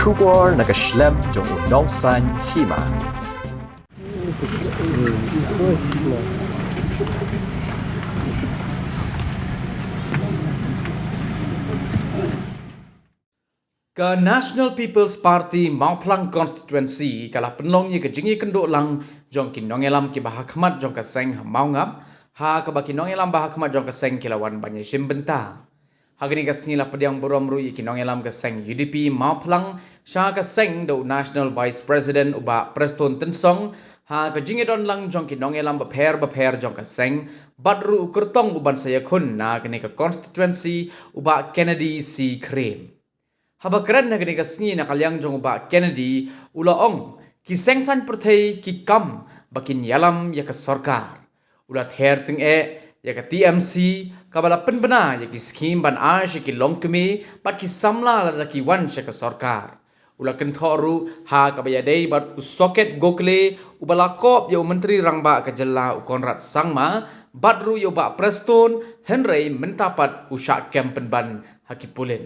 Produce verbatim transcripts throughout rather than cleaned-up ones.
Khubor na ka shlem jong u nongsan hima. Ka National People's Party Mawphlang Constituency ka la pynlong ïa ka jingïakynduh lang jong ki nongïalam kiba ha khmat jong ka seng ha Mawngap, ha kaba ki nongïalam ba ha khmat jong ka seng ki la wan ban ïashim bynta. Ha kane ka sngi la pdiang burom ruh ïa ki nongïalam ka seng U D P Mawphlang sha ka seng da u National Vice President u Bah Prestone Tynsong, ha ka jingïadon lang jong ki nongïalam bapher bapher jong ka seng, bad ruh u kyrtong u ban sa ïakhun na kane ka constituency u Bah Kennedy C Khrem. Haba kren ha kane ka sngi na ka liang jong u Bah Kennedy u la ong, ki seng saiñ pyrthei ki kam ba kin ïalam ïa ka sorkar. U la ther tyngeh ïa ka T M C kaba la pynbna ïa ki skhim ban ai sha ki longkmie bad ki samla lada ki wan sha ka sorkar. U la kynthoh ruh ha kaba ïadei bad u Soket Gokhale uba la kop ïa u Myntri Rangbah ka jylla u Conrad Sangma bad ruh ïa u Bah Prestone, hynrei mynta pat u shah kem pynban ha ki pulit.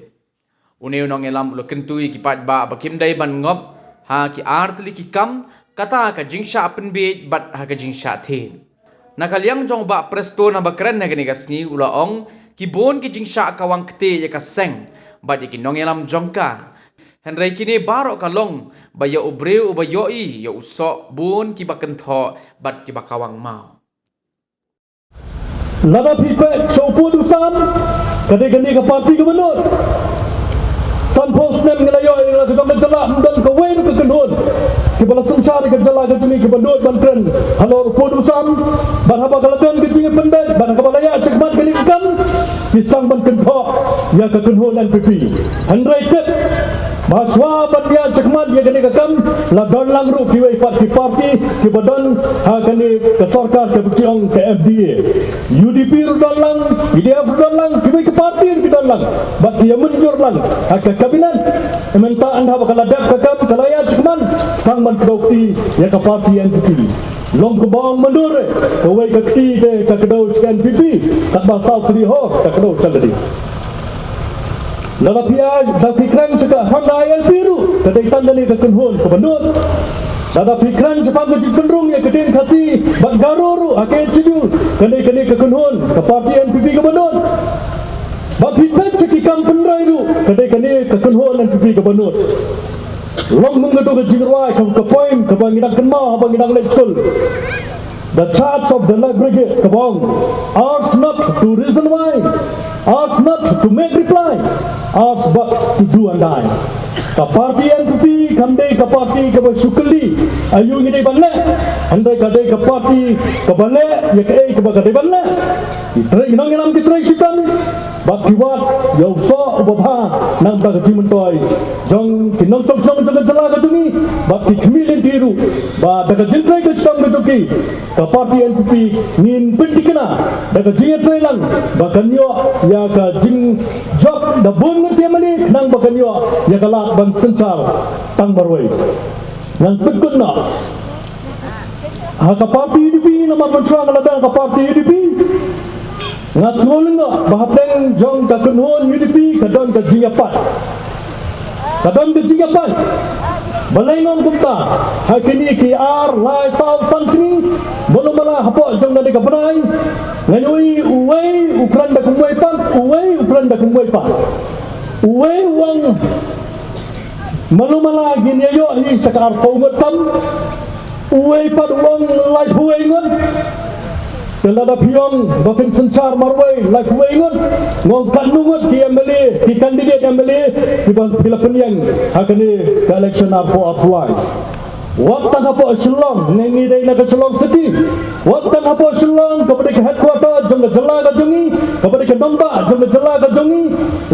Une u nongïalam u la kyntu ïa ki paidbah ba kim dei ban ngop ha ki ar tylli ki kam, kata ka jingshah pynbiej bad ha ka jingshah thied. Na ka liang jong u Bah Prestone haba kren ha kane ka sngi u la ong, ki bun ki jingshah kawang kti ïa ka seng bad ïa ki nongïalam jong ka. Hynrei kine baroh ka long ba ïa u briew uba ïohi ïa u soh bun kiba kynthoh bad kiba kawang maw. Lada phi peit sha u pud u sam, ka dei kane ka party kaba nud. Sanphew snem ngi la ïoh ïa la ka jong ka jylla, ym don kawei ruh ka kynhun kiba la synshar ïa ka jylla ka jong ngi kaba nud ban kren halor u pud u sam. Bad haba ka la don ka jingïapynbeit bad haba la ïaid shakhmat kane ka kam, ki sdang ban kynthoh ïa ka kynhun N P P. Hynrei tip ba shuwa ban ïaid shakhmat ïa kane ka kam la don lang ruh kiwei pat ki party kiba don ha kane ka sorkar kaba ki ong ka M D A. U D P ruh don lang, P D F ruh don lang, kiwei ki party ruh ki don lang. Bad ki ïamynjur lang ha ka cabinet. Mynta haba ka la dep ka kam, ka la ïaid shakhmat, sdang ban kdew kti ïa ka party N P P. Long kumba ong myndur, kawei ka kti te ka kdew sha ka N P P, katba saw tylli hor ka kdew sha lade. Lada phi ïa, da phi kren sha ka Hongda I L P ruh, ka dei tang kane ka kynhun kaba nud. Lada phi kren shaphang ka jingpynrung ïa ka ktien Khasi bad Garo ruh ha ka H D U, ka dei kane ka kynhun ka party N P P kaba nud. Ba phi peit sha ki kam pynroi ruh, ka dei kane ka kynhun N P P kaba nud. Long kum kato ka jingrwai, ka, ka poem kaba ngi dang kynmaw haba ngi dang leit skul. The charge of the Light Brigade kaba ong, "Ours not to reason why, ours not to make reply, ours but to do and die." Ka party N P P kam dei ka party kaba shu kylli aïu ngi dei ban leh, hynrei ka dei ka party kaba leh ïa kaei kaba ka dei ban leh. Ki trei, ki nongïalam ki trei shitom bad ki wad ïa u soh uba bha na ka bynta ka jingmyntoi jong ki nongshong shnong jong ka jylla ka jong ngi bad ki khmih lynti ruh, ba da ka jingtrei ka shitom ka jong ki, ka party N P P ngin pynthikna da ka jingïatreilang ba kan ïoh ïa ka jingjop da bun ngut ki M L A, khnang ba kan ïoh ïa ka lad ban synshar tang marwei. Ngan pynkut noh ha ka party U D P, namar mynshuwa nga la don ha ka party U D P. Nga sngew lyngngoh ba hapdeng jong ka kynhun U D P ka don ka jingïapait. Ka don ka jingïapait. Balei nga ong kumta? Ha kine ki ar, lai, saw, san sngi, mano mala hapoh jong kane ka bnai, nga ïohi uwei u kren da kumwei pat, uwei u kren da kumwei pat. Uwei u ong, mano mala ngin ïa ïoh hi sha ka arphew ngut tam. Uwei pat u ong laiphew wei ngut. Te lada phi ong ba phin synshar marwei laiphew wei ngut, nga ong katno ngut ki M L A, ki candidate M L A kiba phi la pynïeng ha kane ka election arphew arphew lai. Wat tang hapoh Shillong, ngi ngi dei na ka Shillong City. Wat tang hapoh Shillong, kaba dei ka headquarter jong ka jylla ka jong ngi, kaba dei ka nongbah jong ka jylla ka jong ngi.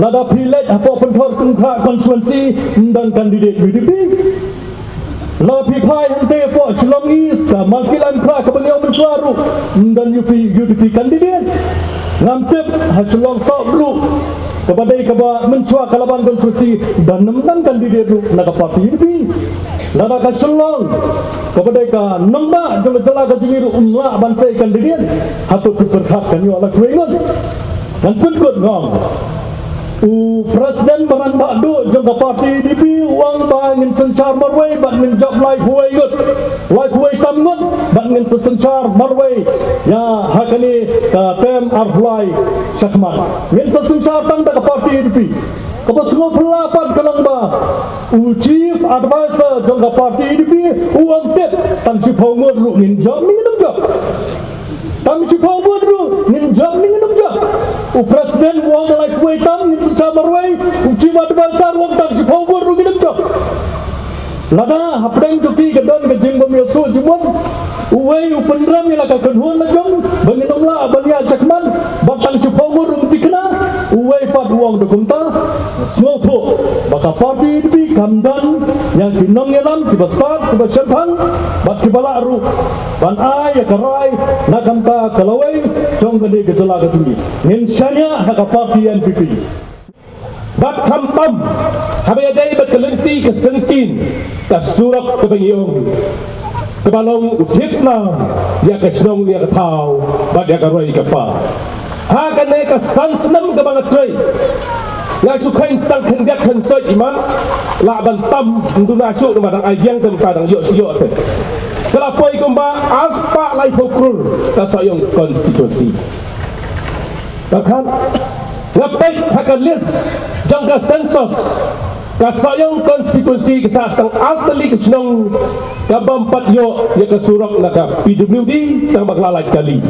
Lada phi leit hapoh Pynthorumkhrah constituency, ym don candidate U D P. Lada phi phai hangtei hapoh Shillong East, ka Malkilangkhrah kaba ngi ong mynshuwa ruh, ym don U P, U D P candidate. Ngam tip ha Shillong South ruh, kaba dei kaba mynshuwa ka Laban constituency, don ym don candidate ruh na ka party U D P. Lada ka Shillong, kaba dei ka nongbah jong ka jylla ka jong ngi ruh, ym lah ban sei candidate. Hato phi pyrkhat kan ïoh laiphew wei ngut? Ngan pynkut nga ong, U President Bah Ranbah Duh jong ka party UDP u ong ba ngin synshar marwei bad ngin jop laiphew wei ngut, laiphew wei tam ngut, bad ngin sa synshar marwei ïa ha kane ka term arphew lai shakhmat. Ngin sa synshar tang da ka party UDP. Kaba sngewphylla pat ka long ba u Chief Advisor jong ka party UDP u ong tip, tang shiphew ngut ruh ngin jop ne ngin ym jop. Tang shiphew ngut ruh ngin jop ne ngin ym jop. U President u ong laiphew wei tam ngin synshar marwei, u Chief Advisor u ong tang shiphew ngut ruh ngin ym jop. Lada hapdeng jong ki ka don ka jingbym ïoh shuh jingmut, uwei u pynrem ïa la ka kynhun la jong ba ngin ym lah ban ïaid shakhmat, bad tang shiphew ngut ruh ngin thikna, uwei pat u ong da kumta. Sngewthuh ba ka party UDP kam don ïa ki nongïalam kiba stad, kiba shemphang bad kiba lah ruh ban ai ïa ka rai na ka bynta ka lawei jong kane ka jylla ka jong ngi. Ngin shaniah ha ka party NPP. Bad khamtam haba ïadei bad ka lynti ka syngkien ka surok kaba ngi ong, kaba long u thied snam ïa ka shnong ïa ka thaw bad ïa ka roi ka par. Ha kane ka san snem kaba nga trei, nga shu kheiñ tang khyndiat khynsoit, i man, lah ban tam, ym duna shuh, namar dang ai biang te, mynta dang ïoh shu ïoh te. Ka la poi kumba arspah laiphew klur ka Sohiong constituency. Bad khan nga peit ha ka list jong ka census, ka Sohiong constituency ka sah tang artylli ka shnong kabym pat ïoh ïa ka surok na ka PWD, tang ba ka la lait kali.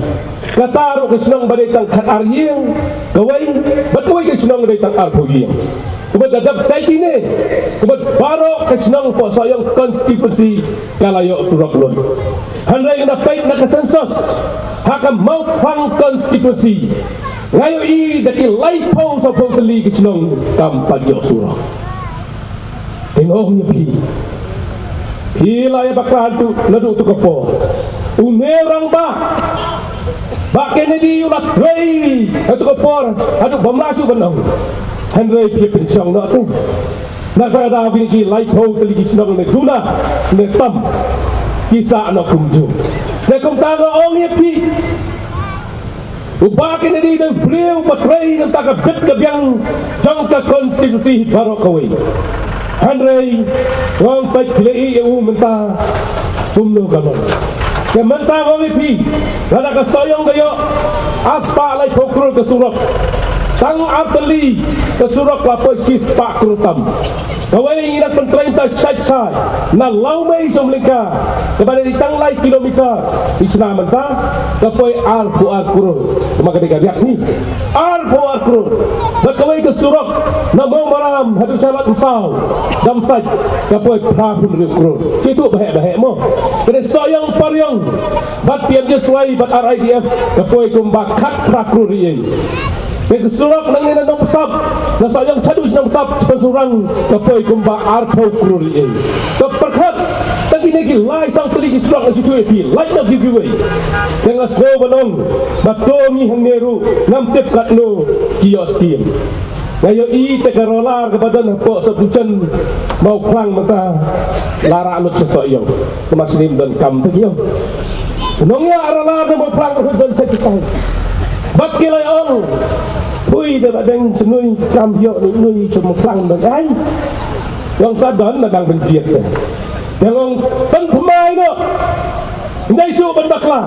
Kata ruh ka shnong ba dei tang khatar ïing kawei, bad kawei ka shnong dei tang arphew ïing. Kumba da dep sa ïa kine, kumba baroh ka shnong hapoh Sohiong constituency ka la ïoh surok lut. Hynrei nga peit na ka census ha ka Mawphlang constituency, nga ïohi da ki laiphew sawphew tylli ki shnong kam pat ïoh surok. Te nga ong ïa phi, phi la ïa bakla haduh naduh tu ka por. Une u rangbah Bah Kennedy u la trei ha tu ka por haduh bym lah shuh ban ong. Hynrei phi pynshong noh te. Na kata ka daw kine ki laiphew tylli ki shnong ne duna ne tam ki sah noh kumjuh. Te kumta nga ong ïa phi, u Bah Kennedy u dei u briew ba trei na ka bynta ka bit ka biang jong ka constituency baroh kawei. Hynrei nga ong peit phi la ïohi ïa u mynta kumno ka long. Te mynta nga ong ïa phi, lada ka Sohiong ka ïoh arspah laiphew klur ka surok, tang artylli ka surok la poi shispah klur tam. Kawei ngi nang pyntrei ta shait shait na Lawmei sha Umlyngka, kaba dei tang lai kilometer, i shna mynta ka poi arphew ar klur. Kumba ka dei ka riak ni, arphew ar klur. Bad kawei ka surok na Mawmaram haduh sha Lad Umsaw, Damsait, ka poi phraphew hynriew klur. Ki tu baheh baheh mo. Ka dei Sohiong Pariong bad PMGSY bad RIDF ka poi kumba khatphra klur ïa. Ka surok nangne na Nongpsap, na Sohiong shaduh sha Nongpsap, Chapongsynrang, ka poi kumba arphew klur ïa. Ka pyrkhat, tang kine ki lai saw tylli ki surok nga shu ïathuh ïa phi, lait noh kiwei kiwei. Te nga sngew ban ong ba to ngi hangne ruh ngam tip katno ki ïoh skim. Nga ïohi te ka roller kaba don hapoh subdivision Mawphlang mynta la rah lut sha Sohiong. Namar shane ym don kam te ki ong. Nongïaroh roller na Mawphlang ruh don sha kitai. Bad ki la ong, phi da ba dang shnong kam ïoh nongïaroh sha Mawphlang don ai. Ong sa don na dang pynjied te. Te ong pynthymmai noh. Ym dei shuh ban bakla.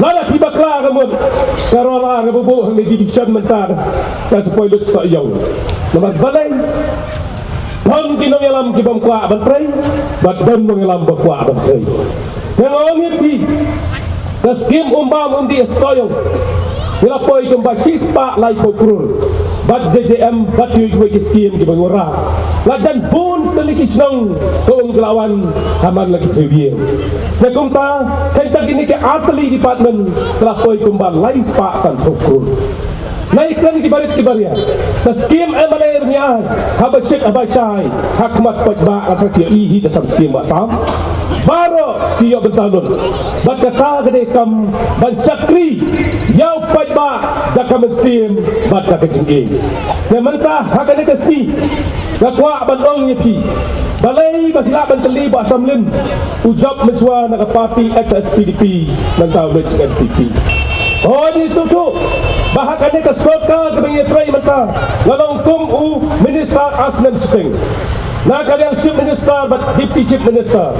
Lada phi bakla ka mut, ka roller kaba buh hangne division mynta ka sa poi lut sha Sohiong. Namar balei? Don ki nongïalam ki bym kwah ban trei, bad don nongïalam ba kwah ban trei. Te nga ong ïa phi, ka skim umbam umdih Sohiong, ngi la poi kumba shispah laiphew klur. Bad JJM bad kiwei kiwei ki skim kiba ngi wanrah, la jan bun tylli ki shnong ka um ka la wan ha man la ki three wheel. Te kumta, kata kine ki artylli department ka la poi kumba laispah sanphew klur. Na ki kren ki barit ki baria, ka skim MLA ba ngi ai, haba shit haba shai ha khmat paidbah, nga tharai ki ïohi hi ka sam skim ba sam. Baroh ki ïoh bynta lut. Bad kata ka dei kam ban shakri ïa u paidbah da ka mynsiem bad da ka jingim. Te mynta ha kane ka sngi nga kwah ban ong ïa phi, balei ba phi lah ban kylli Bah Samlin, u jop mynshuwa na ka party HSPDP, mynta u leit sha NPP. Hooid ngi sngewthuh, Ba ha kane ka sorkar kaba ngi trei mynta, nga long kum u minister ar snem shiteng. Na ka liang chief minister bad deputy chief minister,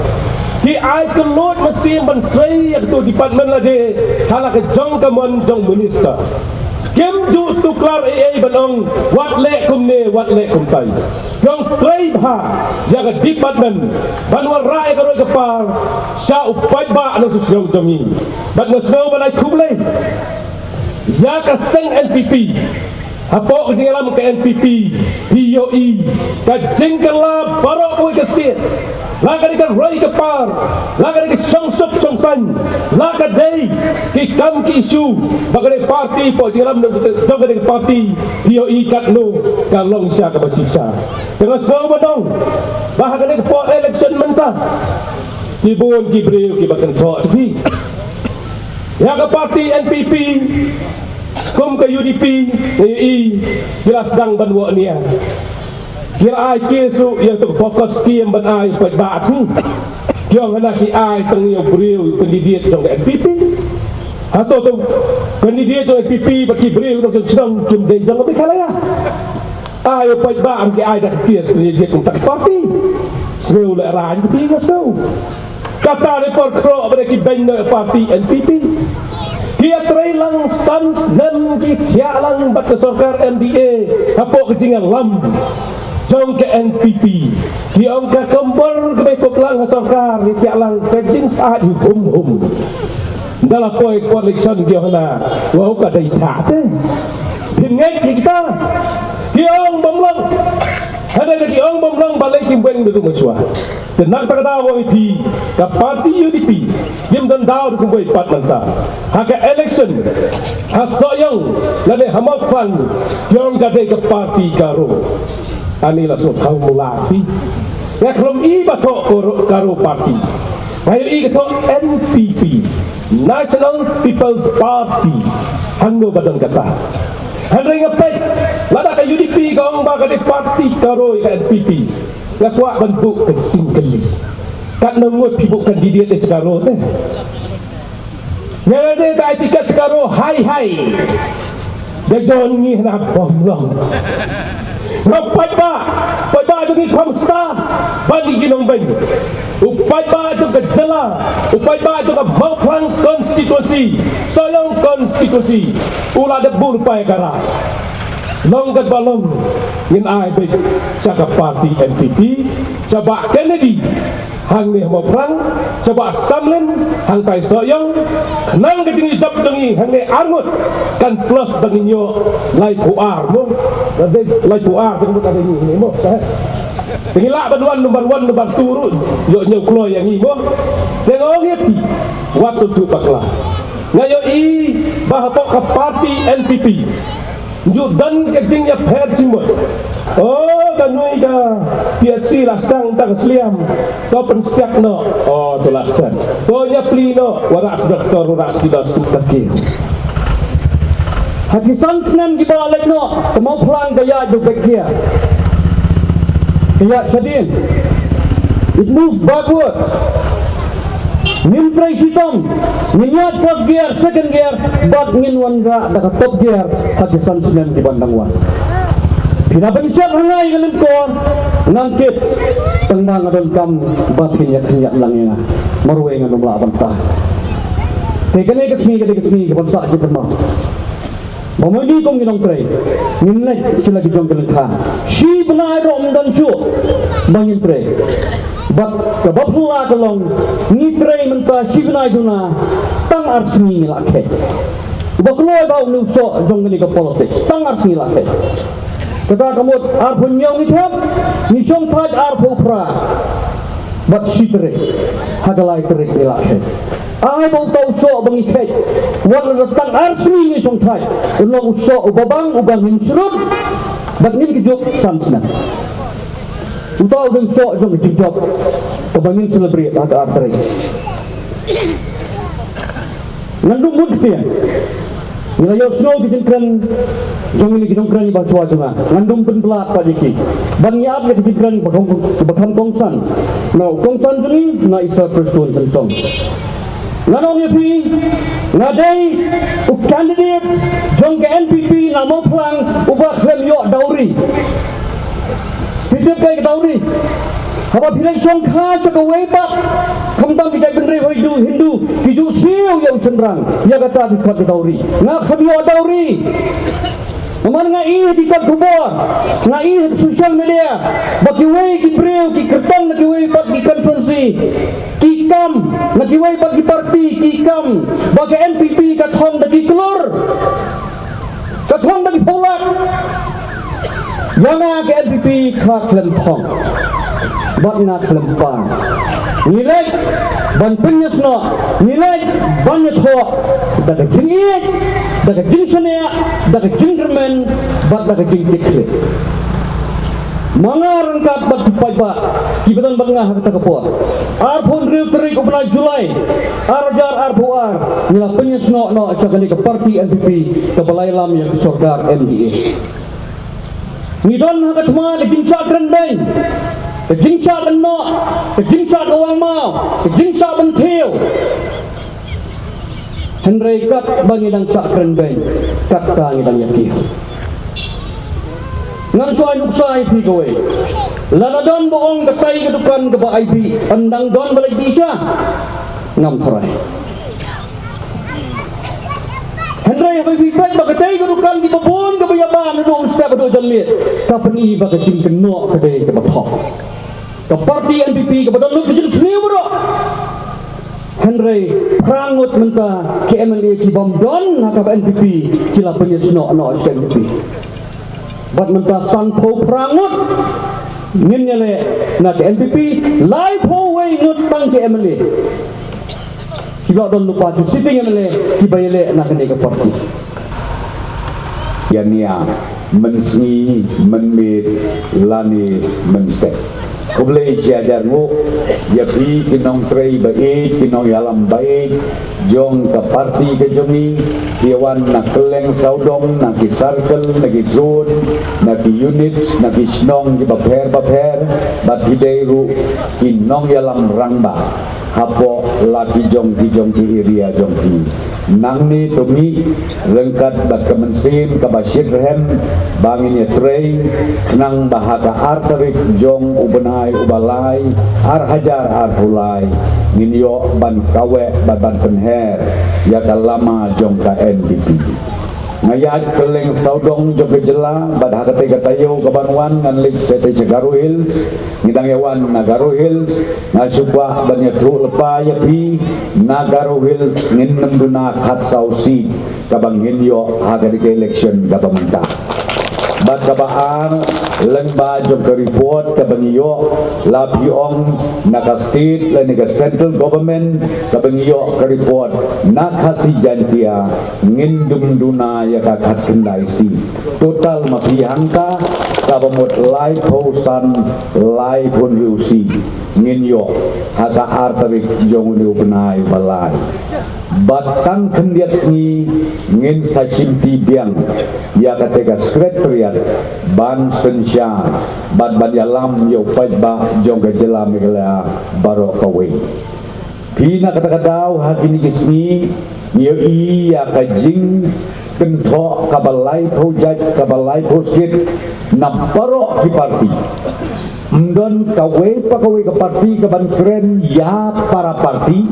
ki ai kylluid mynsiem ban trei ïa kato department lade ha la ka jong ka mon jong minister. Kim ju tuklar ei ei ban ong wat leh kumne wat leh kumtai. Ki ong trei bha ïa ka department ban wanrah ïa ka roi ka par sha u paidbah nongshong shnong jong ngi. Bad nga sngew ban ai khublei ïa ka seng N P P. Hapoh ka jingïalam ka N P P, phi ïohi ka jingkylla baroh kawei ka state. La ka dei ka roi ka par, la ka dei ka shongsuk shongsaiñ, la ka dei ki kam ki issue ba ka dei party, hapoh jingïalam jong ka dei ka party, phi ïohi katno ka long shisha kaba shisha. Te nga sngew ban ong ba ha kane ka por election mynta, ki bun ki briew kiba kynthoh te phi. Ïa ka party N P P kum ka U D P, nga ïohi ki la sdang ban wad nia. Ki la ai case ruh ïa ka focus scheme ban ai paidbah te. Ki ong hana ki ai tang ïa u briew u candidate jong ka N P P. Hato tu candidate jong N P P bad ki briew nongshong shnong kim dei jong ka Meghalaya? Ai ïa u paidbah ruh ki ai da ka case candidate kum tang party. Sngew lehrain ki phi, nga sngew. Kata ne por khroh ba da ki beiñ na party N P P. Ki ïatrei lang san snem, ki thiah lang bad ka sorkar M D A hapoh ka jingïalam jong ka N P P. Ki ong ka kombor kaba ïakup lang ha sorkar, ki thiah lang, ka jingsah ïa u hum hum. Ynda la poi ka por election ki ong hana, wow, ka dei thah te. Phin ngeit ïa kita. Ki ong bym long. Hynrei da ki ong bym long, balei kim weng naduh mynshuwa? Te na kata ka daw ong ïa phi, ka party U D P kim don daw da kumwei pat mynta ha ka election ha Sohiong lane ha Mawphlang. Ki ong ka dei ka party Garo. Ani la sngewthuh mula phi. Nga khlem i ba thoh Garo, Garo party. Nga ïohi ka thoh N P P, National People's Party. Hangno ba don kata? Hynrei nga peit lada ka U D P ka ong ba ka dei party Garo ïa ka N P P, nga kwah ban buh ka jingkylli. Katno ngut phi buh candidate ïa ka Garo te? Ïa lade te ai tiket sha Garo hai hai. Da jon ngi hana bym long. Nga paidbah, paidbah jong ngi kham star ban ngi ki nongbeiñ. U paidbah jong ka jylla, u paidbah jong ka Mawphlang constituency, Sohiong constituency, u la dep bun paidbah ka rai. Long katba long, ngin ai beit sha ka party N P P, sha Bah Kennedy hangne ha Mawphlang, sha Bah Samlin hangtai Sohiong, khnang ka jingjop jong ngi hangne arngut kan plus ba ngin ïoh laiphew ar mo. Ka dei laiphew ar te ka mut ka dei ngi mo. Te ngi lah ban wan number one, number two ruh, ïoh hynñiew kloi ïa ngi mo. Te nga ong ïa phi, wat sngewthuh bakla. Nga ïohi ba hapoh ka party N P P Ju don ka jingïapher jingmut. O, ka nui ka P H C la sdang da ka Sliam. To pynstiak noh. O, to la sdang. To ñiapli noh. Wara sdang to, wara sdang to. Ha ki san snem kiba la leit noh, ka Mawphlang ka ïaid beit gear. Ka ïaid shadien. It moves backwards. Ngim trei shitom, ngin ïaid first gear, second gear, bad ngin wanrah da ka top gear ha ki san snem kiban dang wan. Phi da pynshad ha nga ïa ka lyngkor, ngam kit, tang ba nga donkam ba phin ïa khyndiat lang ïa nga. Marwei ngan ym lah ban tah. Te kane ka sngi, kane ka sngi kaban sah jingkynmaw. Ba ma ngi kum ki nongtrei ngin leit sha la ki jong ki lyngkha. Shi bnai ruh ym don shuh ba ngin trei. Bad kaba phylla ka long, ngi trei mynta shi bnai duna, tang ar sngi ngi la kheit. Ba kloi ba u nongsoh jong kane ka politics, tang ar sngi la kheit. Kata ka mut arphew hynñiew ngi thep, ngi shongthait arphew phra. Bad shi tarik, ha ka lai tarik ngi la kheit. Ai ba uta u soh ba ngi kheit, wat la tang ar sngi ngi shongthait, u long u soh uba bang, uba ngin shrut bad ngin kjut san snem. Uta u dang soh jong ka jingjop kaba ngin celebrate ha ka ar tarik. Ngan dum mut ktien. Ngi la ïohsngew ki jingkren jong ngi, ki nongkren ba shuwa jong nga. Ngan dum pynbla pat ïa ki. Ban ngi ap ïa ki jingkren ba kham, ba kham kongsan. Na u kongsan jong ngi, na i Sir Prestone Tynsong. Ngan ong ïa phi, nga dei u candidate jong ka N P P na Mawphlang uba khlem ïoh dowry. Phi tip kaei ka dowry? Haba phi leit shongkha sha kawei pat, khamtam ki jaitbynriew Hindu, Hindu, ki ju siew ïa u shynrang, ïa kata ki khot ki dowry. Nga khlem ïoh dowry. Namar nga ïohi ha ki kot khubor, nga ïohi ha social media, ba kiwei ki briew ki kyrtong na kiwei pat ki constituency ki kam, na kiwei pat ki party ki kam, ba ka N P P ka thong da ki klur, ka thong da ki phew lak. Ïa nga ka N P P ka khlem thong bad nga khlem pan. Ngi leit ban pynïasnoh, ngi leit ban ïathoh da ka jingïeit, da ka jingshaniah, da ka jingkyrmen bad da ka jingkitkhlieh. Ma nga ryngkat bad ki paidbah kiba don bad nga ha kata ka por, arphew hynriew tarik u bnai July ar hajar arphew ar, ngi la pynïasnoh noh sha kane ka party N P P kaba la ïalam ïa ka sorkar M D A. Ngi don ha ka thma ka jingshah kren beiñ, ka jingshah kynnoh, ka jingshah kawang maw, ka jingshah bynthiew. Hynrei katba ngi dang shah kren beiñ, katta ngi dang ïakiew. Ngan shu ai nuksa ïa phi kawei. Lada don ba ong katai ka dukan kaba ai bih, ym dang don ba leit bih sha. Ngam tharai. Hynrei haba phi peit ba katai ka dukan kiba bun kaba ïa bam naduh u step haduh janmiet, ka pyni ba ka jingkynnoh ka dei kaba thok. Ka party N P P kaba don lut ka jingsniew baroh. Hynrei phra ngut mynta ki M L A ki bym don ha ka N P P ki la pynïasnoh noh sha N P P. Bad mynta sanphew phra ngut ngin ïaleh na ka N P P, laiphew wei ngut tang ki M L A. Ki la don lypa ki sitting M L A kiba ïaleh na kane ka party. Ïa nia mynsngi, mynmiet lane mynstep. Khublei shi hajar nguh ïa phi ki nongtrei ba ïeit, ki nongïalam ba ïeit jong ka party ka jong ngi, ki wan na kylleng sawdong, na ki circle, na ki zone, na ki units, na ki shnong kiba pher ba pher, bad ki dei ruh ki nongïalam rangbah hapoh la ki jong ki jong ki area jong ki. Nangne to mih ryngkat bad ka mynsiem kaba shitrhem ba ngin ïatrei khnang ba ha ka ar tarik jong u bnai uba lai ar hajar arphew lai ngin ïoh ban kaweh bad ban pynher ïa ka lama jong ka N P P. Nga ïaid kylleng sawdong jong ka jylla bad ha katei ka taïew kaban wan ngan leit shatei sha Garo Hills. Ngi dang ïa wan na Garo Hills, nga shu kwah ban ïathuh lypa ïa phi, na Garo Hills ngin ym duna khatsaw seat kaba ngin ïoh ha kane ka election kaba mynta. Bad kaba ar, lyngba jong ka report kaba ngi ïoh, la phi ong na ka state lane ka central government kaba ngi ïoh ka report na Khasi Jaintia ngin ym duna ïa ka khatkhyndai seat. Total ma phi hangta kaba mut laiphew san, laiphew hynriew seat ngin ïoh ha ka ar tarik jong une u bnai ba lai. Bad tang khyndiat sngi ngin sa shim ti biang ïa kata ka secretariat ban synshar bad ban ïalam ïa u paidbah jong ka jylla Meghalaya baroh kawei. Phi na kata ka daw ha kine ki sngi ngi ïohi ïa ka jingkynthoh kaba laiphew jait kaba laiphew skit na baroh ki party. Ym don kawei pa kawei ka party kaban kren ïa para party,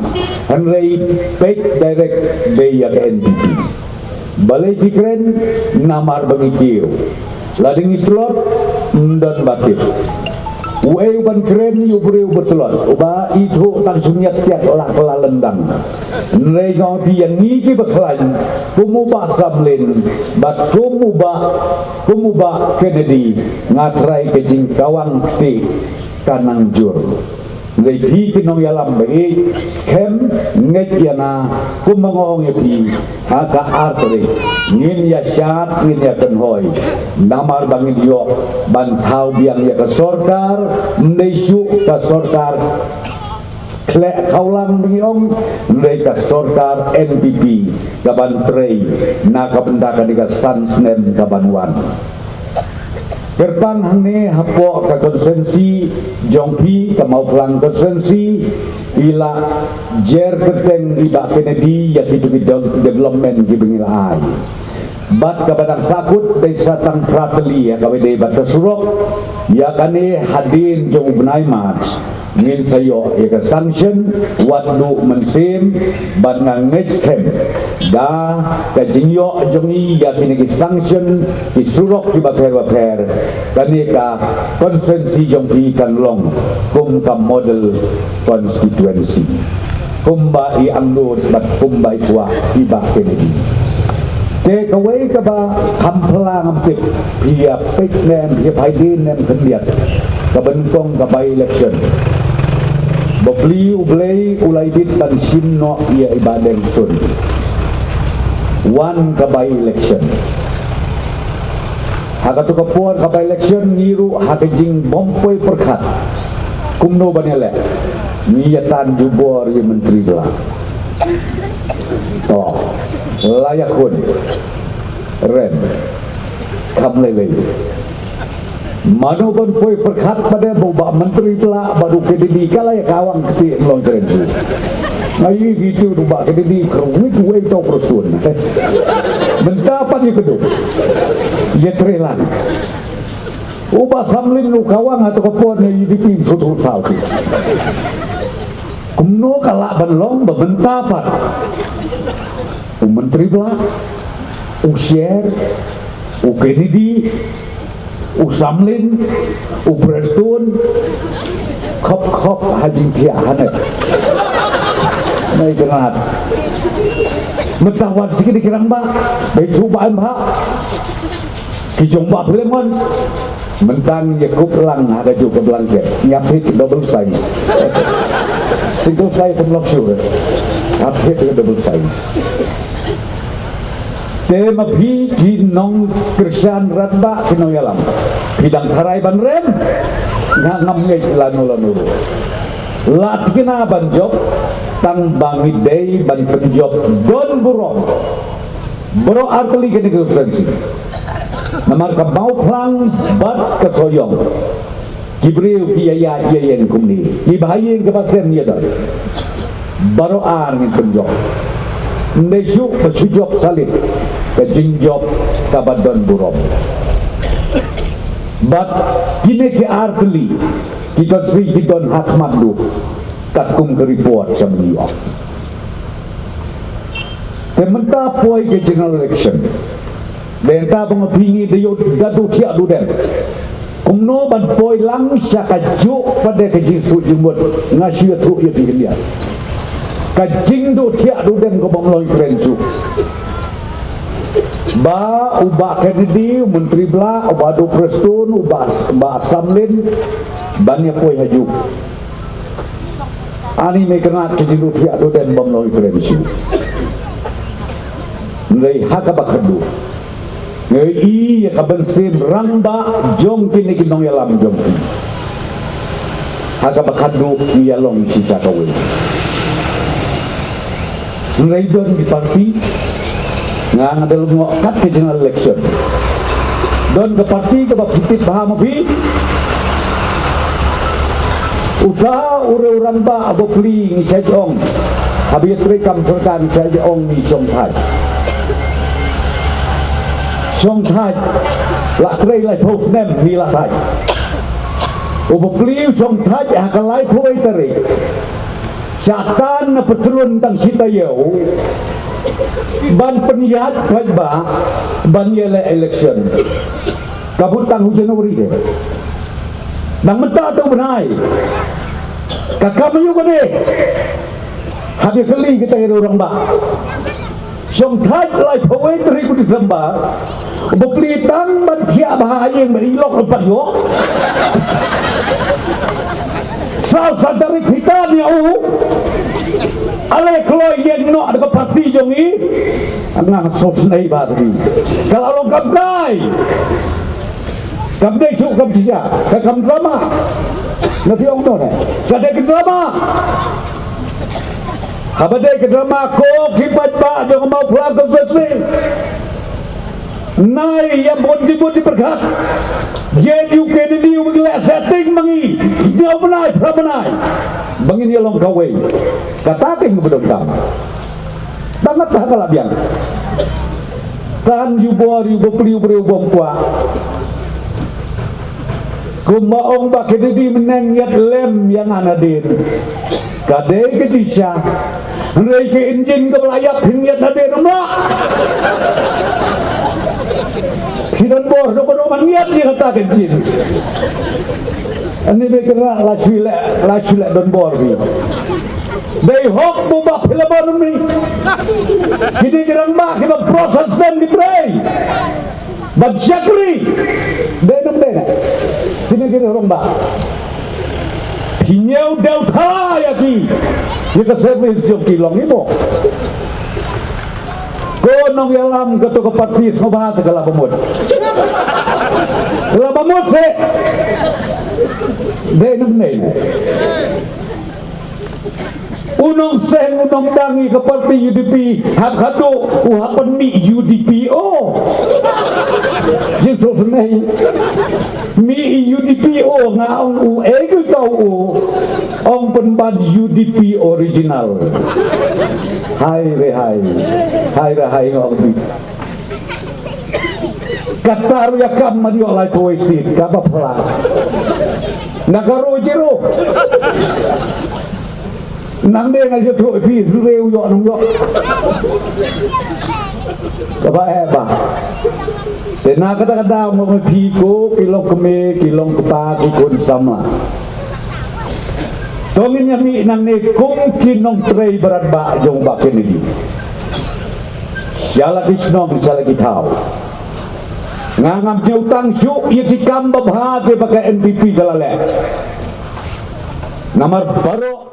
hynrei peit direct dei ïa ka N P P. Balei ki kren? Namar ba ngi kiew. Lada ngi tlot, ym don ba tip. Uei uban kren ïa u briew uba tlot, uba ithuh tang shu ngiat tiat la kylla lyndang. Hynrei nga ong ïa phi ïa ngi kiba khlaiñ, kum u Bah Samlin bad kum u Bah, kum u Bah Kennedy, nga trai ka jingkawang kti ka nang jur. Hynrei phi ki nongïalam ba ïeit, skhem ngeit ïa nga, kumba nga ong ïa phi, ha ka ar tarik ngin ïa shad, ngin ïa kynhoi. Namar ba ngin ïoh ban thaw biang ïa ka sorkar, ym dei shuh ka sorkar khleh khawlang ba ngi ong, hynrei ka sorkar N P P kaban trei na ka bynta kane ka san snem kaban wan. Kyrpang hangne hapoh ka constituency jong phi, ka Mawphlang constituency, i la jer kyrteng i Bah Kennedy ïa kito ki de-, development kiba ngi la ai. Bad kaba dang sahkut dei sa tang phra tylli ïa kaba dei bad ka surok. Ïa kane hadien jong u bnai March ngin sa ïoh ïa ka sanction wat duh mynsiem. Bad nga ngeit skhem da ka jingïoh jong ngi ïa kine ki sanction ki surok kiba pher ba pher, kane ka constituency jong phi kan long kum ka model constituency, kumba i angnud bad kumba i kwah i Bah Kennedy. Te kawei kaba kham phylla ngam tip, phi ïa peit ne em, phi ïa phai dien ne em khyndiat, kaba nyngkong ka by election. Bapli U Blei u la ïa bit ban shim noh ïa i Bah Deng Sun. Wan ka by election. Ha kato ka por ka by election ngi ruh ha ka jingbym poi pyrkhat kumno ban ïaleh, ngi ïa tan jubor ïa u Myntri Blah. To, la ïakhun. Rem. Kham lei lei. Mano ban poi pyrkhat pat de ba u Bah Myntri Blah bad u Kennedy ka la ïa kawang kti mlong kren tu. Ngi ïa kitu u Bah Kennedy kyrwit wei to Prestone. Mynta pat ïa kdew. Ïa trei lang. U Bah Samlin u kawang ha kato ka por ne ïa kitu sut u saw tu. Kumno ka lah ban long ba mynta pat u Myntri Blah, u Sher, u Kennedy, u Samlin, u Prestone, khop khop ha jingthiah hangne. Nai kynat. Mynta wan siki di kirang ba, bai cuba em ha. Ki jong Bah Philemon. Mynta ngi ïa kup lang ha kajuh ka blanket. Ngi ap hi double size. Single size pynlong shuh. Ap hi ka double size. Te ma phi ki nongkyrshan rangbah ki nongïalam, phi dang tharai ban rem. Nga ngam ngeit lano lano ruh. La thikna ban jop tang ba ngi dei ban pynjop don burom. Baroh artylli kane ka constituency. Namar ka Mawphlang bad ka Sohiong, ki briew ki ïa ïaid ïa ïeng kumne. Kiba ha ïing kiba sem ïa don. Baroh ar ngin pynjop. Ym dei shuh ba shu jop salit. Ka jingjop kaba don burom. Bad kine ki artylli ki constituency ki don ha khmat duh. Katkum ka report sha mynta. Te mynta poi ka general election. Te mynta ba nga phi ngi da ïoh da duh thiah duh dem. Kumno ban poi lang sha kajuh pat de ka jingsuk jingmut, nga shu ïathuh ïa phi khyndiat. Ka jingduh thiah duh dem ka bym long kren shuh. Ba u Bah Kennedy, u Myntri Blah, u Bah Doh Prestone, u Bah, Bah Samlin, ban ïa poi hajuh. Ani me kynat ki jingduh thiah duh dem bym long kren shuh. Ngi ha kaba khadduh. Ngi ïa ka mynsiem rangbah jong kine ki nongïalam jong ki. Ha kaba khadduh ngi ïa long shisha kawei. Ngi don ki parti, nga nga da lyngngoh kat ka general election. Don ka parti kaba phi tip bha ma phi. Uta u riew rangbah ba pli ngi shait ong. Haba ïa trei kam sorkar ngi shait ong ngi shong thait. Shong thait. La trei laiphew snem ngi la thait. U ba pli u shong thait ha ka laiphew wei tarik. Shah tan na patrun tang shi taïew ban pynïaid paidbah ban ïaleh election. Ka bud tang u January de. Nang mynta tang bnai. Ka kam ïa u bnai. Haba kylli kita ïa u rangbah. Shong thait laiphew wei tarik u December. Ba pli tang ban thiah bha ha ïing ba i lok lok pat ïoh. Saw san tarik phi tan ïa u. Ale kloi ïeng noh da ka parti jong i. Nga sngewsynei bha ïa phi. Ka la long kam dei. Kam dei shuh kam shisha. Ka kam drama. Na phi ong to ne. Ka dei ka drama. Haba dei ka drama ko ki paidbah jong ka Mawphlang constituency. Nai ïa bun jingmut jingpyrkhat. Ïa u Kennedy u ba ngi leh setting ma ngi. Hynñiew bnai, phra bnai. Ba ngin ïa long kawei. Kata ka ngi ba donkam. Tang kata ka la biang. Tan ïa u bor ïa u bapli u briew u bym kwah. Kumba ong Bah Kennedy mynne ngiat lem ïa nga nadien. Ka dei ka jingshisha. Hynrei ka injin kaba la ïap phin ngiat nadien, ym lah. Phi don bor, don bor man ngiat ïa kata ka injin. Ani ba kynrad la shu leh, la shu leh don bor phi. Dei hok ba u Bah Philemon u mih. Kine ki rangbah kiba Protestant ki trei ban shakri. Dei ne ym dei? Kine ki rangbah. Phi ñiew deutha ïa ki, ïa ka service jong ki, long hi mo. Ko nongïalam kato ka party sngewbha te ka la ba mut. Ka la ba mut te. Dei ne ym dei? U nongseng, u nongdang ïa ka party U D P, hap haduh u hap pynmih U D P O. Jingsngewsynei. Mih U D P O, nga ong u, eh, u tau u. Ong pynban U D P original. Hai re hai. Hai re hai, nga ong. Kata ruh ïa kam ma ïoh lai poi sit, kaba pla. Na ka ruh jiru. Nang dei nga jatuh phi, jure u ïoh nang ïoh. Kaba eh ba. Te na kata ka daw nga ong phi ko, ki long kmie, ki long kpa, ki khun samla. To ngin ïa mih nangne kum ki nongtrei barat ba jong Bah Kennedy. Sha la ki shnong, sha la ki thaw. Nga ngam tip tang shuh ïa ki kam babha kiba ka N P P ka la leh. Namar baroh